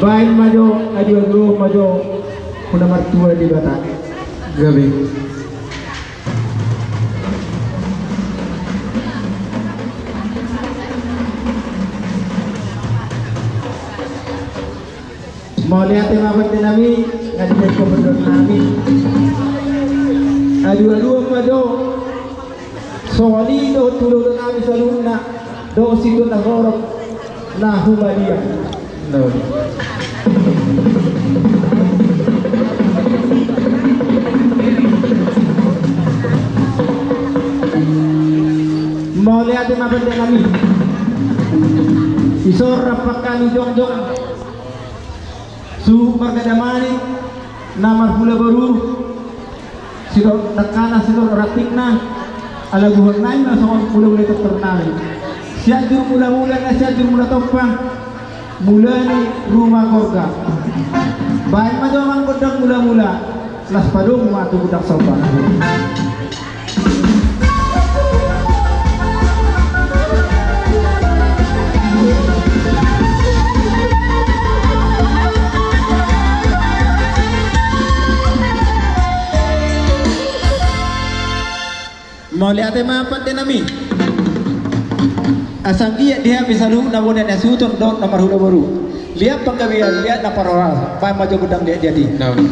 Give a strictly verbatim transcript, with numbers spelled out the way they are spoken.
Baen ma jo, adu-adu ma jo, tu na martua Debata. Gabe. Mauliate ma pande nami, nga di beko pendon nami. Adu-adu ma jo. Songon i do tu dohot nami saluhutna, dohot situan na torop na humaliang. Mauliate ma pande nami. Isor rap hami jongjong. Suhut marga Damanik na marhula boru, sidok dangkana sidok rantingna, ala guhon nai na songon mula-mula i tortor nai. Sianjur mula-mula na sianjur mula tompa, mula ni ruma gorga. Baen ma jo amang gondang mula-mula, las padomu ma tu gondang somba. Mauliate ma pande nami. Asa anggiat di hami saluhutna bona ni hasuhuton dohot na marhula boru. Liat panggabean, liat na parhorasan, baen ma jo gondang liat-liat i. Nauli.